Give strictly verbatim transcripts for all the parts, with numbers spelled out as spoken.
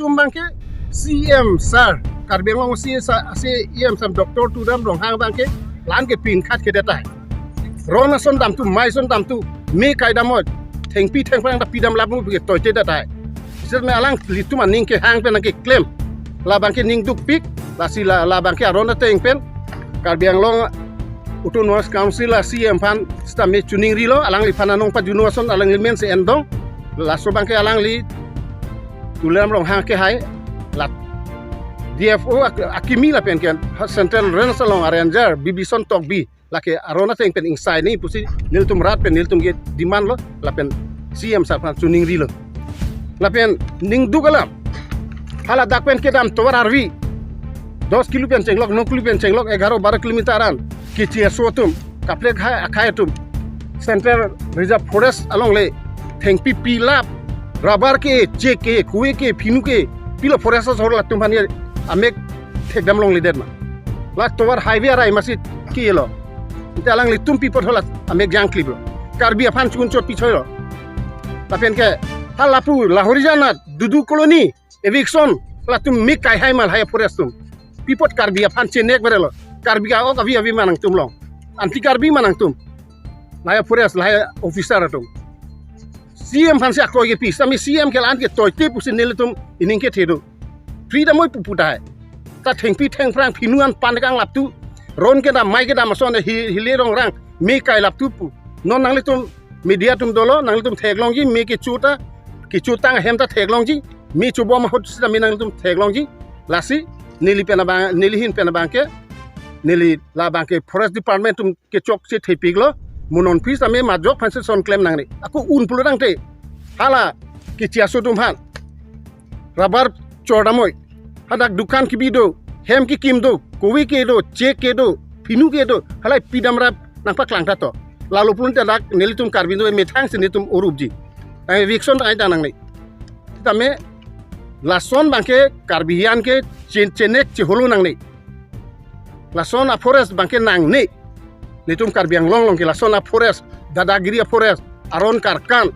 Tum abangke C M sir, Karbi Anglong C M sir, C M sir Doctor Tuliram Ronghang abangke la-an ke pin khat ke data. Ron ason damtu, mei ason damtu, mei kai damnon, thengpi thengphrang ta pidam lapu ke toite data. Sir me alanglitum aning kehang pen nangkeklem. Labangke ning dukpik, lasi la, labangke aron ateng pen Karbi Anglong Autonomous Council a C M aphan sitame choningrilo, alangliphan anong pajunu ason alangli men si endong. Laso abangke alangli Tuliram Ronghang akehai, la D F O ak-, akimi lapen ke Central Range along a ranger Bibison Tokbi, lake aron ateng pen ingsai nangji pusi nelitum rat pen nelitum ke demand lo, lapen C M sir aphan choningrilo. Lapen ning duk alam, hala dak pen kedam tovar arvi, dos kilo pen chenglok, no kilo pen chenglok, egharo baro kilometer an keche aso atum, kaprek akhai atum Central Reserve Forest along le thengpi pilap, rubber ke, chek ke, kove ke, phinu ke, pilo forest asor latum aphan ye amek thekdam longledet ma? La tovar highway arai masi kilo. Ante alanglitum pi apot hala amek jangkliplo? Karbi aphan chunchot pi choilo? Lapen ke halapu Lahorijan a Dudu Colony eviction, latum mei kai hai ma lahai forest atum? Pi apot Karbi aphan chenek berelo? Karbi a-ok avi avi ma nangtum long? Anti Karbi ma nangtum? Lahai forest, lahai officer atum. C M aphan si akoi kepi, sitame C M ke la-an ke toite pusi nelitum ining kethe do. Free damnon pu pu tahai. Ta thengpi thengphrang phinu an pan kang laptu, ron kedam, mei kedam ason hi, hile rongrang mei kai laptu pu. Non nanglitum media atum dolo, nanglitum theklongji, mei kecho ta, kecho tang ahem ta theklongji, mei chobom ahut sitame nanglitum theklongji. Lasi neli pen abang, neli ahin pen abangke, neli labangke Forest Department atum kechokche thepiklo, mo non pi sitame majok aphan si son klem nangne. Ako un pulo tangte, hala keche aso atum aphan rubber chor damnon, hadak dukan kebi do, hem kekim do, kove ke do, chek ke do, phinu ke do, halahai pidam rap nangpaklang ta to. Lalo pulote dak nelitum Karbi atum methang si nelitum orupji. Ai eviction ai ta nangne. Sitame lason abangke Karbi an ke chen-, chenek cheholo nangne. Lason a-forest abangke nangne. Nelitum Karbi Anglong along ke lason a-forest, dadagiri a-forest, aron karkan,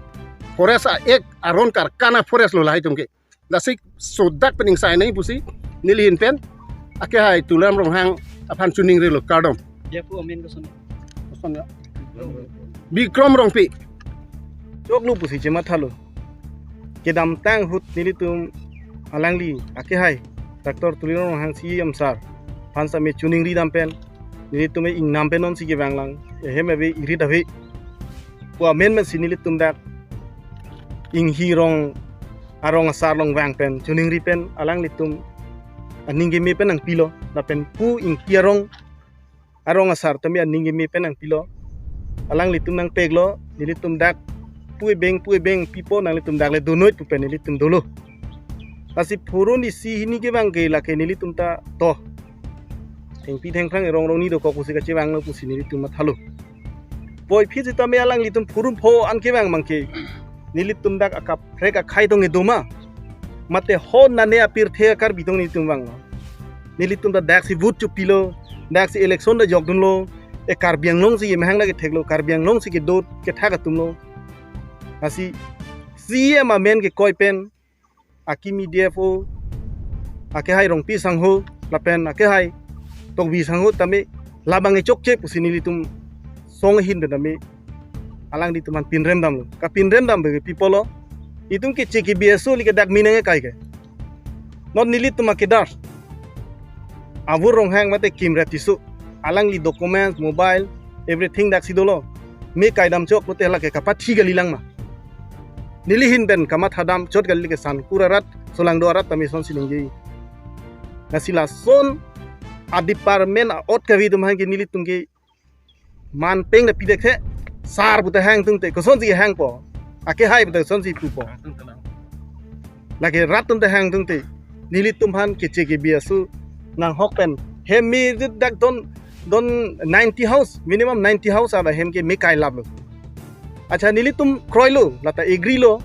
forest a-act, aron karkan a-forest lo lahai atum ke. Lasi sodak pen ingsai nangji pusi neli ahin pen akehai Tuliram Ronghang aphan choningrilo, kardom. Dia pu amen koson? Koson ya? Bikrom Rongpi. Choklo pusi chemathalo. Kedamtang ahut nelitum alangli akehai Doctor Tuliram Ronghang C M sir aphan sitame choningri dam pen, nelitum ingnam pen non si kevang lang, ehem ave, irit ave pu amen pen si nelitum dak Inghi rong arong asar along vang pen choningri pen alanglitum aning keme pen nangpilo, lapen pu Ingti arong arong asar tame aning keme pen nangpilo. Alanglitum nangpeklo, nelitum dak pu ebeng, pu ebeng pipo, nanglitum dak le donon pu pen nelitum dolo. Lasi phurun isi hini kevang ke lake nelitum ta to thengpi thengphrang erong rong ni dokok pusi kachevanglo pusi nelitum mathalo. Puvoiphit sitame alanglitum phurun pho an kevang abangke, nelitum dak akaprek akhai tong kedo ma? Mate ho nane apirthe a-Karbi tong nelitum vanglo? Nelitum ta daksi vote chopilo, daksi election ta jokdunlo, e Karbi Anglong si kemahang ta ketheklo, Karbi Anglong si kedo kethak atumlo. Lasi C M amen kekoi pen akimi D F O, akehai Rongpi sangho, lapen akehai Tokbi sangho tame labang kechokche pusi nelitum song ahin pen tame alanglitum aphan pinrem damlo. Kapinrem dam ave ke pi apotlo? Itum keche kebi aso le ke dak mei nangkai ke. Non nelitum akedar Avur Ronghang mate Kimra Tisso, alangli documents, mobile, everything daksi dolo. Mei kai dam chok pulote lake kapathi kalilang ma? Neli ahin pen kamatha dam chot kali, ke Sankur arat, Solangdo arat tame son si ningje. Lasi lason a-department a-ot kave atum aphan ke nelitum ke man peng ta pidek the. Sar pu ta hang tungte koson si hangpo? Akehai pu ta koson si pupo? Lake rat atum ta hang tungte nelitum aphan keche kebi aso nanghok pen, hem mei rit dak don, don ninety house, minimum ninety house ava hem ke mei kai laplo. Acha, nelitum kroilo, lata agree lo.